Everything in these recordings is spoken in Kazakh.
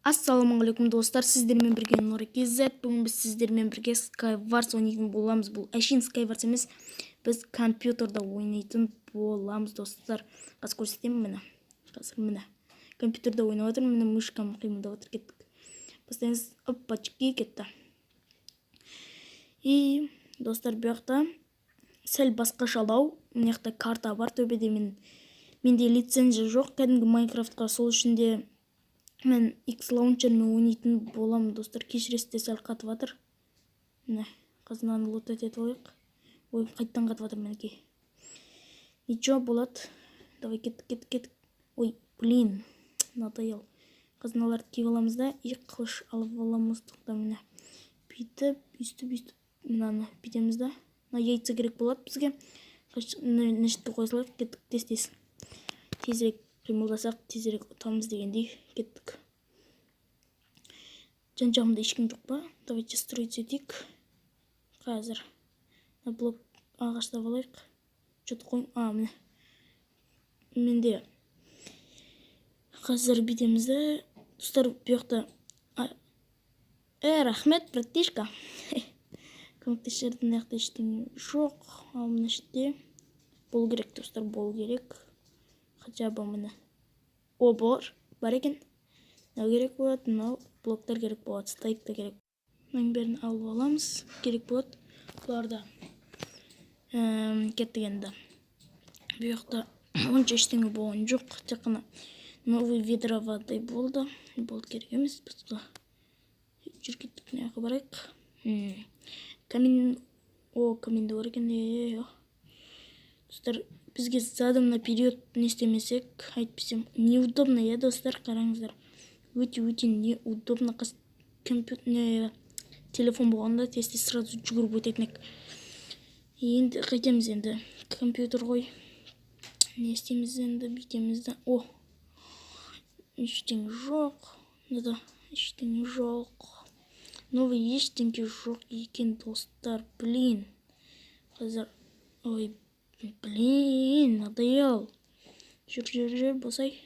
Ассалаумағалейкум, достар! Сіздермен бірге Нұреке Z. Бүгін біз сіздермен бірге Skywars ойнайтын боламыз. Бұл әшейін Skywars емес, біз компьютерда ойнайтын боламыз, достар. Қазір көрсетемін, міне. Қазір, міне. Компьютерда ойнап жатырмын, міне, мышкам қимылдап жатыр. Кеттік. Бастаймыз. Оппачки, кетті. И, достар, бұл жақта сәл басқашалау. Мына жақта карта бар төбеде. Менде лицензия жоқ кәдімгі Майнкрафтқа, сол үшін де мен X лаунчермен ойнайтын боламын, достар. Кешіресіздер, сәл қатып жатыр. Міне, қазір мынаны лутать етіп алайық. Ой, қайтадан қатып жатыр мінекей. Ничего, болады. Давай, кеттік, кеттік, кеттік. Ой, блин, надоел. Қазір мыналарды киіп аламыз да, и қылыш алып аламыз. Тоқта, міне, бүйтіп, өйстіп, өйстіп, мынаны бүйтеміз да. Мына яйца керек болады бізге. Мына жерге қоя салайық. Кеттік, тез, тез, тезірек қимылдасақ, тезірек ұтамыз дегендей. Кеттік. Жан жағымда ешкім жоқ па? Давайте строить етейік. Қазір мына блок ағаштап алайық. Че то қой, а, міне, менде. Қазір бүйтеміз да, достар. Бұл жақта, рахмет, братишка, көмектесіп. Мына жақта ештеңе жоқ, ал мына жерде болу керек, достар, болу керек хотя бы. Міне, о, бар, бар екен. Мынау керек болады, мынау блоктар керек болады, стейк та керек. Мынаның бәрін алып аламыз, керек болады бұлар да. Кеттік енді. Бұл жақта онша ештеңе болған жоқ, тек қана новый ведро воды болды. Болды, керек емес бізге. Жүр, кеттік, мына жаққа барайық. Камин, о, камин де бар екен. Достар, бізге задом наперед не істемесек, әйтпесем неудобно, иә, достар? Қараңыздар, өте, өте неудобно. Компьютер не, телефон болғанда тез, тез, сразу жүгіріп өтетін едік. Енді қайтеміз? Енді компьютер ғой, не істейміз енді? Бүйтеміз да. О, ештеңе жоқ мынада, ештеңе жоқ, новый ештеңе жоқ екен, достар. Блин, қазір, ой, блин, надоел. Жүр, жүр, жүр, босай.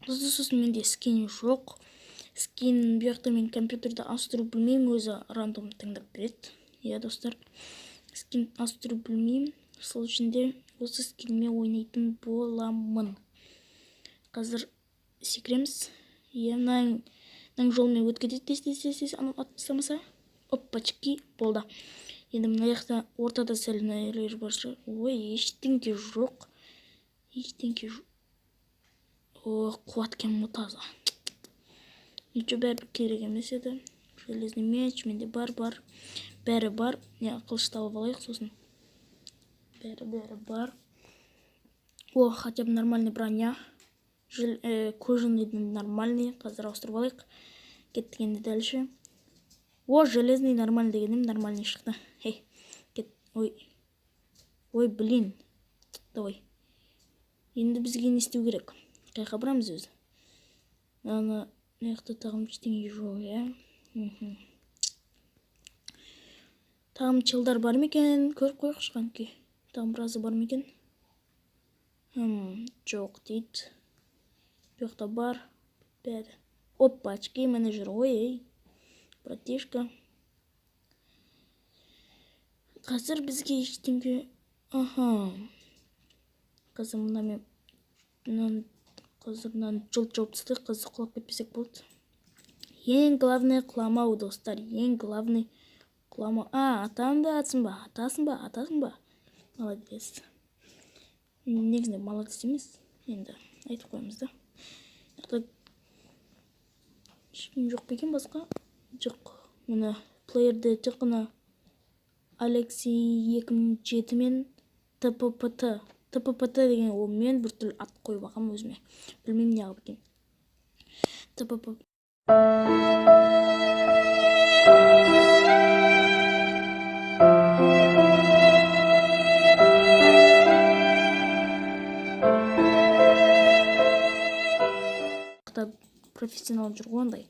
Сосын менде скин жоқ, скин. Бұл жақта мен компьютерді ауыстыру білмеймін, өзі рандом таңдап береді, иә, достар. Скин ауыстыру білмеймін, сол үшін де осы скинмен ойнайтын боламын. Қазір секіреміз, иә, мынаның жолымен өтіп кетеді. Тез, тез, тез, тез, анау атып тастамаса. Оппачки, болды. Енді мына жақта ортада сәл нелер бар шығар. Ой, ештеңке жоқ, ештеңке жоқ. О, қуат екен ғой таза. Ничего, бәрібір керек емес еді. Железный меч менде бар, бар, бәрі бар. Не, қылышты алып алайық сосын. Бәрі, бәрі бар. О, хотя бы нормальный броня, кожаный, нормальный. Қазір ауыстырып алайық. Кеттік енді дальше. О, железный нормальный дегенім нормальный шықты. Хей, кет. Ой, ой, блин. Давай, енді бізге не істеу керек? Қай жаққа барамыз өзі? Ана мына жақта тағы ештеңе жоқ, иә. Тағы челдар бар ма екен, көріп қояйықшы. Қанекей, тағы біразы бар ма екен? Жоқ дейді. Бұл жақта бар бәрі. Опачки, міне жүр ғой. Ей, братишка. Қазір бізге ештеңе, аха, қазір мынамен мынаны, қазір мынаны жұлып жауып тастайық. Қазір құлап кетпесек болды. Ең главный құламау, достар, ең главный құламау. А, атам да, атсың ба, атасың ба, атасың ба? Молодец. Негізінде молодец емес енді, айтып қоямыз да. Ешкім жоқ па екен басқа? Жоқ. Міне, плеерде тек қана Алексей 2007 мен ТППТ, ТППТ деген. Ол мен біртүрлі ат қойып алғанмын өзіме, білмеймін неғып екенін. ТПП. Профессионал жүр ғой андай,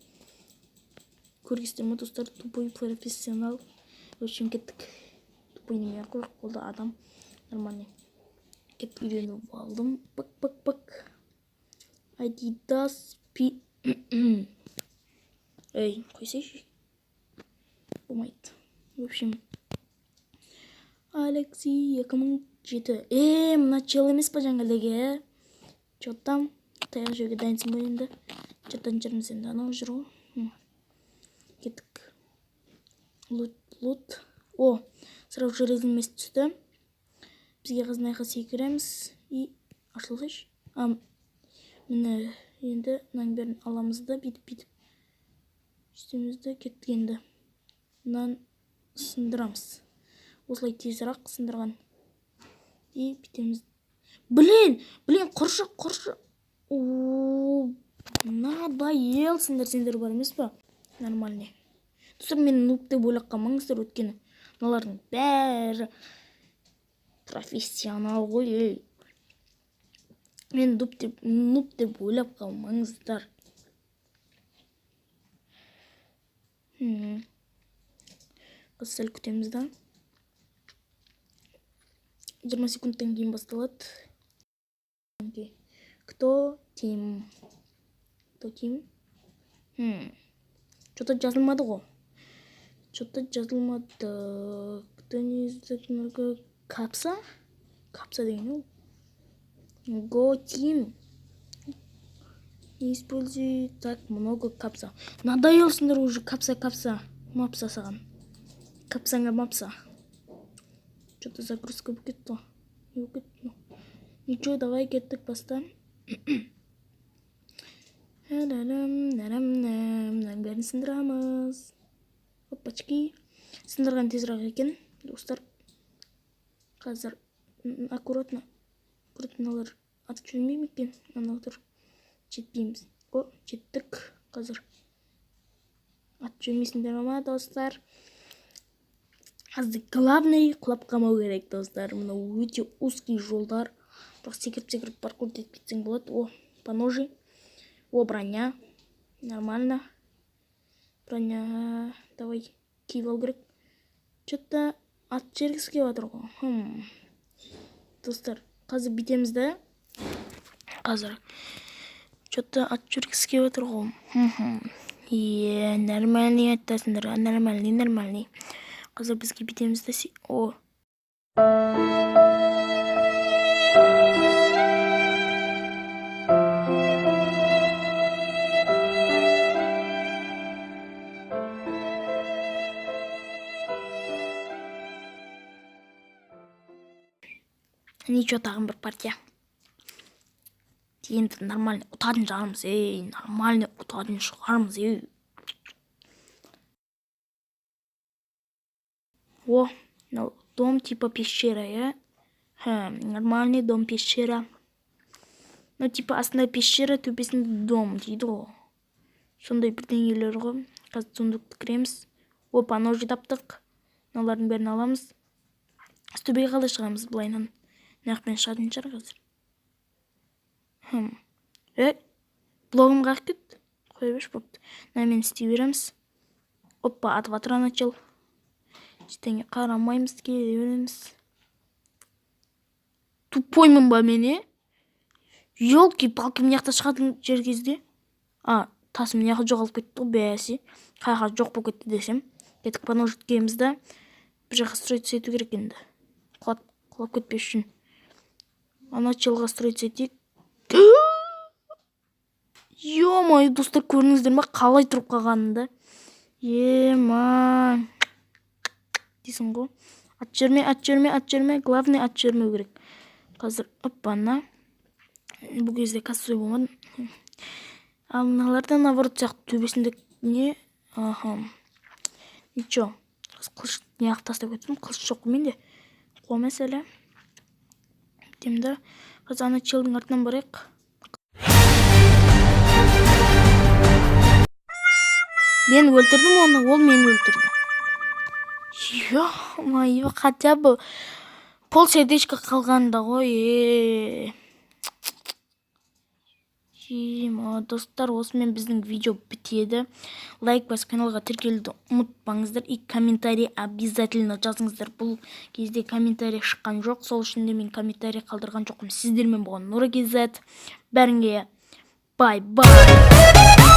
көргенсіздер ма, достар? Тупой профессионал. В общем, кеттік. Тупой неме ақ қояйық, болды, адам нормальный. Кеттік, үйреніп алдым. Пык, пык, пык. Адидас Пи. Ей, қойсайшы. Болмайды. В общем, Алексей 2007. Е, мына чел емес па жаңағыдегі, ә? Че там? Таяқ жеуге дайынсың ба енді? Жаттан жүрміз енді, анау жүр ғой. Кеттік. Лут, лут. О, сразу железный меч түсті. Бізге қазір секіреміз. И ашылғыш. А, міне, енді мынаның бәрін аламыз да, бүйтіп бүйтіп үстеміз де, кеттік енді. Мынаны сындырамыз. Осылай тезірек сындырған. И бүйтеміз. Блин, блин, құршы, құршы. О, надоел сендер, сендер бар емес па? Нормальный. Достар, мені нуб деп ойлап қалмаңыздар, өйткені мыналардың бәрі профессионал ғой, ей. Мені нуб деп ойлап қалмаңыздар. Қазір сәл күтеміз да. 20 секундтан кейін басталады. Кто тим? Кто тим? Что-то жазылмады ғой. Что-то жазылмады. Кто не капса? Капса деген ол. Go team. Не используй так много капса. Надоел сіңдер уже капса, капса. Мапса саған. Капсаңа мапса. Что-то загрузка болып кетті ғой. Не болып кетті? Ничего, давай кеттік, баста. Мынаның бәрін сындырамыз. Опачки. Сындырған тезірек екен, достар. Қазір аккуратно. Аккуратно, мыналар атып жібермей ме екен? Анау тұр. Жетпейміз. О, жеттік. Қазір. Атып жібермейсіңдер ма, достар? Қазір главный құлап қалмау керек, достар. Мынау өте узкий жолдар. Бірақ секіріп секіріп паркур етіп кетсең болады. О, поножи. О, броня. Нормально. Броня. Давай, киіп алу керек. Че-то атып жібергісі келіп жатыр ғой. Достар, қазір бүйтеміз да. Қазір. Че-то атып жібергісі келіп жатыр ғой. Е, нормальный атасыңдар. Нормальный, нормальный. Қазір бізге бүйтеміз да. О. Ничего, тағы бір партия. Енді нормально ұтатын шығармыз, ей, нормально ұтатын шығармыз, ей. О, мынау дом типа пещера, иә? Нормальный дом пещера. Ну, типа астында пещера, төбесінде дом дейді ғой. Сондай бірдеңелер ғой. Қазір сундукты кіреміз. Опа, ножи таптық. Мыналардың бәрін аламыз. Төбеге қалай шығамыз былайынан? Мына жақпен шығатын шығар қазір. Е, блогым қаяққа кетті? Қоя берші, бопты. Мынамен істей береміз. Опа, атып жатыр ана чел. Ештеңе қарамаймыз, келе береміз. Тупоймын ба мен, е? Елки-палки, мына жақта шығатын жер кезде. А, тасым мына жаққа жоғалып кетті ғой, бәсе. Қай жаққа жоқ болып кетті десем. Кеттік, поножи киеміз да. Бір жаққа строиться ету керек енді. Құлап кетпес үшін. Ана челға строиться етейік. Ё-моё, достар, көрдіңіздер ма, қалай тұрып қалғанымды? Ема. Дейсің ғой. Ат жіберме, ат жіберме, ат жіберме. Главный ат жібермеу керек. Қазір, оппана. Бұл кезде кассовый болмадым. Ал мыналарда наоборот сияқты, төбесінде не? Аха. Ничего. Қылыш неғып тастап кеттім? Қылыш жоқ менде. Қуа мәселе. Деймін да. Қазір ана челдің артынан барайық. Мен өлтірдім оны, ол мені өлтірді. Ё-моё, хотя бы пол сердечко қалғанда ғой, е. Достар, осымен біздің видео бітеді. Лайк басып, каналға тіркелуді ұмытпаңыздар. И комментарий обязательно жазыңыздар. Бұл кезде комментарий шыққан жоқ, сол үшін де мен комментарий қалдырған жоқпын. Сіздермен болған Нұра KZ. Бәріңе Бай бай.